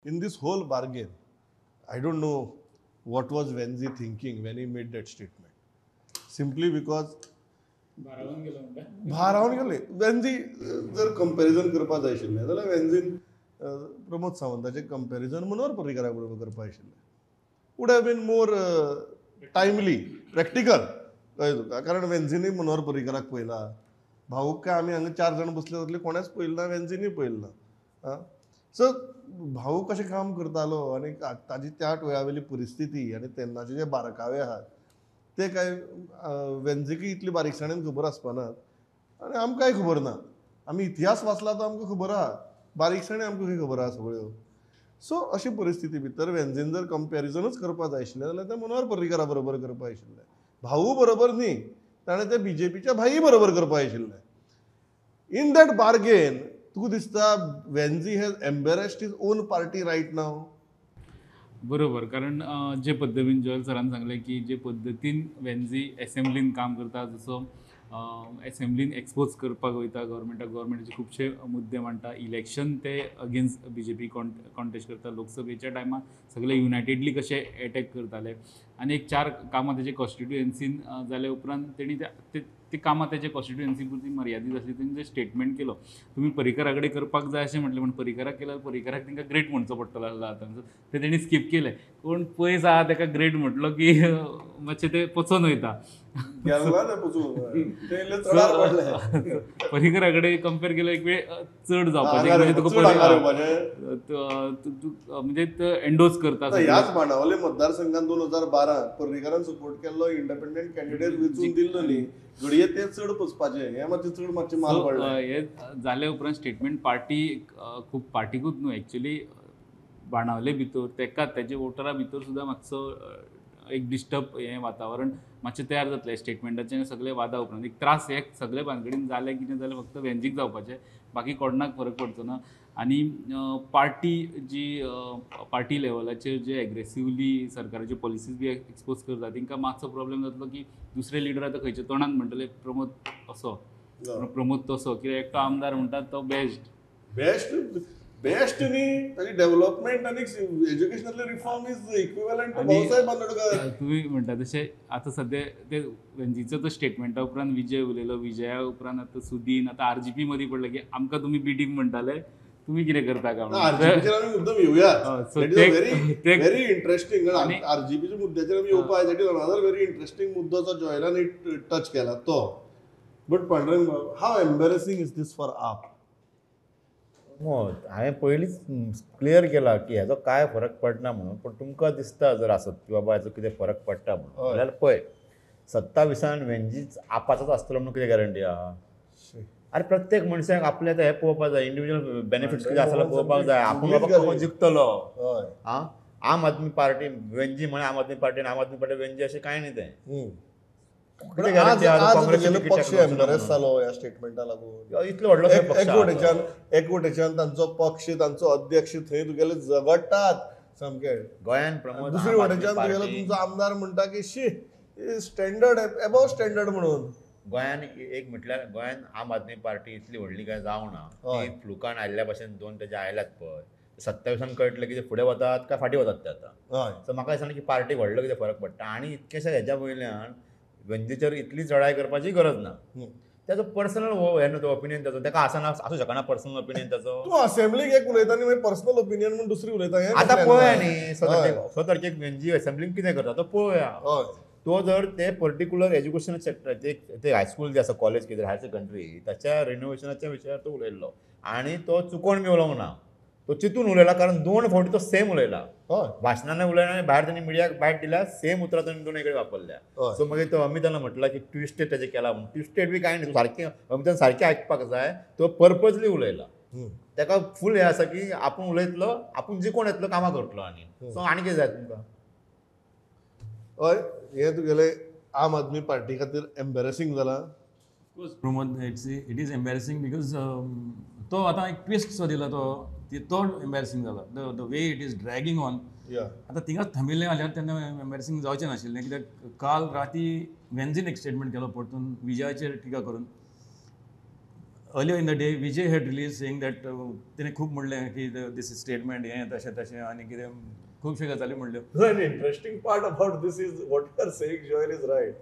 In this whole bargain, I don't know what was Venzy thinking when he made that statement. Simply because भारावून गेलो म्हणटा. भारावन गेले. वेन्झी जर comparison करपा जाय आशिल्लें जाल्यार वेन्झीन प्रमोद सावंताचें कंपॅरिजन मनोहर पर्रीकरा बरोबर करपा आशिल्लें. Would have been more timely, practical. कळ्ळें तुका? कारण वेन्झीनूय मनोहर पर्रीकराक पळयला. भाऊक काय आमी हांगा 4 जाण बसले जातले, कोणेच पळयलें ना, वेन्झीनूय पळयलें ना. आं, सो भाऊ कशें काम करतालो आनी ताजी त्या वेळा वयली परिस्थिती आनी तेन्नाचे जे बारकावे आहात ते काय वेन्झीकय इतली बारीकसाणेन खबर आसपानात आनी आमकांय खबर ना. आमी इतिहास वाचला तो आमकां खबर आहा, बारीकसाणेन आमकां खंय खबर आहा सगळ्यो. सो अशी परिस्थिती भितर वेन्झीन जर कंपॅरिजनूच करपा जाय आशिल्लें जाल्यार तें मनोहर पर्रीकरा बरोबर करपा आशिल्लें, भाऊ बरोबर न्ही, ताणें तें बीजेपीच्या भाई बरोबर करपा आशिल्लें. इन that bargain तुका दिसता Venzy has embarrassed his own party right now? बरोबर, कारण जे पद्दतीन जोएल सरान सांगलें की जे पद्दतीन वेन्झी एसेंब्लीन काम करता, जसो एसेंब्लीन एक्सपोज करपाक वयता गव्हर्मेंटाक, गव्हर्मेंटाचे खुबशे मुद्दे मांडटा, इलेक्शन ते अगेन्स्ट बीजेपी कॉन्टेस्ट करता, लोकसभेच्या टायमार सगळे युनायटेडली कशे एटॅक करताले आनी एक 4 कामां तेजे कॉन्स्टिट्युएन्सीन जाले उपरांत तेणी ती कामां तेजे कॉन्स्टिट्युएन्सी पुरती मर्यादीत आसली. तेणी जे स्टेटमेंट केलो तुमी पर्रीकरा कडेन करपाक जाय अशें म्हटलें, पूण पर्रीकराक केल्यार पर्रीकराक तांकां ग्रेट म्हणचो पडटलो आसलो आतां, ते तेणी स्कीप केलें. कोण पयस आहा तेका ग्रेट म्हटलो की मातशें तें पचोन वयता. पर्रीकरा कडेन कंपेर केलो एक वेळ चड जावपाचें, म्हणजे तुका म्हणजे एन्डोर्स करता. ह्याच बाणावले मतदारसंघात 2012 पर्रीकरान सपोर्ट केल्लो इंडिपेंडंट कॅन्डिडेट वेंचून दिल्लो न्ही, घडये ते चड पचपाचें, हें मातशें चड मातशें माल पडलें. हे जाले उपरांत स्टेटमेंट पार्टी खूब पार्टीकूच न्हू, एक्चुली बाणावले भितर तेका तेजे वोटरा भितर सुद्दां मातसो एक डिस्टर्ब हें वातावरण मातशें तयार जातलें स्टेटमेंटाचें सगळे वादा उपरांत. एक त्रास हे सगळे भानगडीन जालें कितें जालें फक्त वेन्झीक जावपाचें, बाकी कोणाक फरक पडचो ना. आनी पार्टी जी पार्टी लेवलाचेर जे एग्रेसिवली सरकाराच्यो पॉलिसीज बी एक्सपोज करता तेंकां मातसो प्रॉब्लेम जातलो की दुसरे लिडर आतां खंयच्या तोंडान म्हणटले प्रमोद असो, प्रमोद तसो, कित्याक एकटो आमदार म्हणटा तो बेस्ट बेस्ट बेस्ट न्ही, ताची डेव्हलपमेंट आनी एज्युकेशनातले reform is equivalent to Bhausaheb Bandodkar. तुमी म्हणटा तशें आतां सद्या ते वेन्झीचो तो स्टेटमेंटा उपरांत विजय उलयलो, विजया उपरांत आतां सुदीन, आतां आरजीपी मदीं पडलें की आमकां तुमी बी टीम म्हणटाले, तुमी कितें करता काय म्हणून. आरजीपीचेर आमी मुद्दम येवया, व्हेरी इंट्रस्टींग. आरजीपीच्या मुद्द्याचेर आमी येवपा, that is another very interesting मुद्दो जो जॉयलान टच केला तो. But Pandurang, how embarrassing is this for AAP? हांवें पयलींच क्लियर केला की हेजो कांय फरक पडना म्हणून, पूण तुमकां दिसता जर आसत की बाबा हेजो कितें फरक पडटा म्हणून जाल्यार पळय 27 वेन्झीच आपाचोच आसतलो म्हणून कितें गॅरंटी आहा? आरे प्रत्येक मनशाक आपलें हें पळोवपाक जाय, इंडिविज्युअल बेनिफिट्स कितें आसा जाल्यार पळोवपाक जाय. आपूण बाबा कोण जिखतलो? आं, आम आदमी पार्टी वेन्झी म्हळ्यार आम आदमी पार्टी आनी आम आदमी पार्टी वेन्झी अशें कांय न्ही तें. पक्ष एम्बेरस जालो ह्या स्टेटमेंटा लागून, इतलो व्हडलो एक वटेच्यान तांचो पक्ष, तांचो अध्यक्ष थंय तुगेले झगडटात सामके गोंयान, प्रमोद, दुसरे वटेच्यान तुगेलो तुमचो आमदार म्हणटा की शी स्टँडर्ड एबव स्टँडर्ड म्हणून. गोंयान एक म्हटल्यार गोंयान आम आदमी पार्टी इतली व्हडली काय जावना, ती फ्लुकान आयिल्ल्या भशेन 2 तेजे आयल्यात पळय, 27 कळटलें की ते फुडें वतात काय फाटीं वतात ते आतां. सो म्हाका दिसना की पार्टीक व्हडलो कितें फरक पडटा आनी इतकेशा हेज्या वयल्यान वेन्झीचेर इतली चढाई करपाची गरज ना. त्याचो पर्सनल हे न्हू तो ओपिनियन ताचो, ताका आसना आसूं शकना पर्सनल ओपिनियन ताचो. तूं असेंब्लीक एक उलयता आनी मागीर पर्सनल ओपिनियन म्हूण दुसरी उलयता. आतां पळोवया न्ही 6 तारखेक वेन्झी असेंब्लीक कितें करता तो पळोवया. तो जर ते पर्टिक्युलर एज्युकेशन सेक्टर ते हायस्कूल जे आसा, कॉलेज कितें हायर सेकंडरी, ताच्या रिनोवेशनाच्या विशयार तो उलयल्लो आनी तो चुकोन बी उलोवंक ना, तो चिंतून उलयला, कारण 2 फावटी तो सेम उलयला. भाशणान उलयला आनी भायर ताणें मिडियाक बायट दिल्या, सेम उतरां ताणें 2 कडेन वापरल्या. सो मागीर तो अमितान म्हटला की ट्विस्टेड ताचें केला म्हणून, ट्विस्टेड बी कांय न्ही, सारकें अमितान सारकें आयकपाक जाय, तो पर्पजली उलयला. ताका फूल हें आसा की आपूण उलयतलो, आपूण जिकोण येतलो, कामां करतलो आनी सो आनी कितें जाय तुमकां? हय, हें तुगेलें आम आदमी पार्टी खातीर एम्बेरसींग जालां. Pramod, it is embarrassing because तो आतां एक ट्विस्ट सो दिला तो एम्बेरसींग जाला. The way it is dragging on. आतां थिंगाच थांबिल्लें जाल्यार तेन्ना एम्बेरसींग जावचें नाशिल्लें, कित्याक काल राती वेन्झीन एक स्टेटमेंट केलो परतून विजयाचेर टिका करून. Earlier in the day Vijay had release saying that तिणें खूब म्हणलें की this is statement हें तशें तशें आनी कितें खुबश्यो गजाली म्हणल्यो. Interesting part about this is what you are saying Joel is right.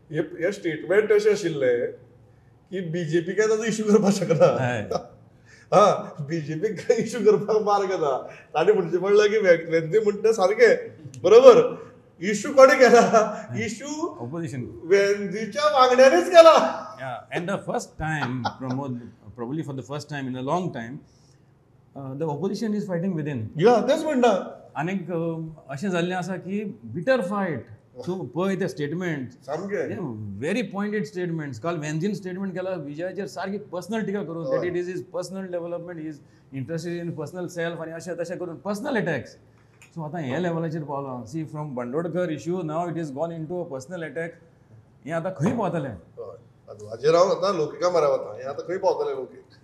हे स्टेटमेंट अशें आशिल्लें की बीजेपी काय ताजो इशू करपाक शकना. हा, बीजेपी काय इशू करपाक मार्ग ना. ताणें म्हणचें पडलें की वेन्झी म्हणटा सारकें बरोबर, इशू कोणें केला? इशू ऑपोजिशन वेन्झीच्या वांगड्यांनीच केला. And the first time Pramod, probably for the first time in a long time, the opposition is fighting within. या तेच म्हणटा. आनीक अशें जाल्लें आसा की बिटर फायट. तूं पळय ते स्टेटमेंट सामके व्हेरी पॉयंटेड स्टेटमेंट्स. काल वेन्झीन स्टेटमेंट केला विजयाचेर सारकी पर्सनल टिका करून, that it is is personal development, is interested in personal self आनी अशें तशें करून पर्सनल एटॅक्स. सो आतां हे लेवलाचेर पावलां. See from Bandodkar issue now it is gone into a personal attack. हें आतां खंय पावतलें? हाजेर हांव आतां लोकिका मारा वता. हें आतां खंय पावतलें लोकीक?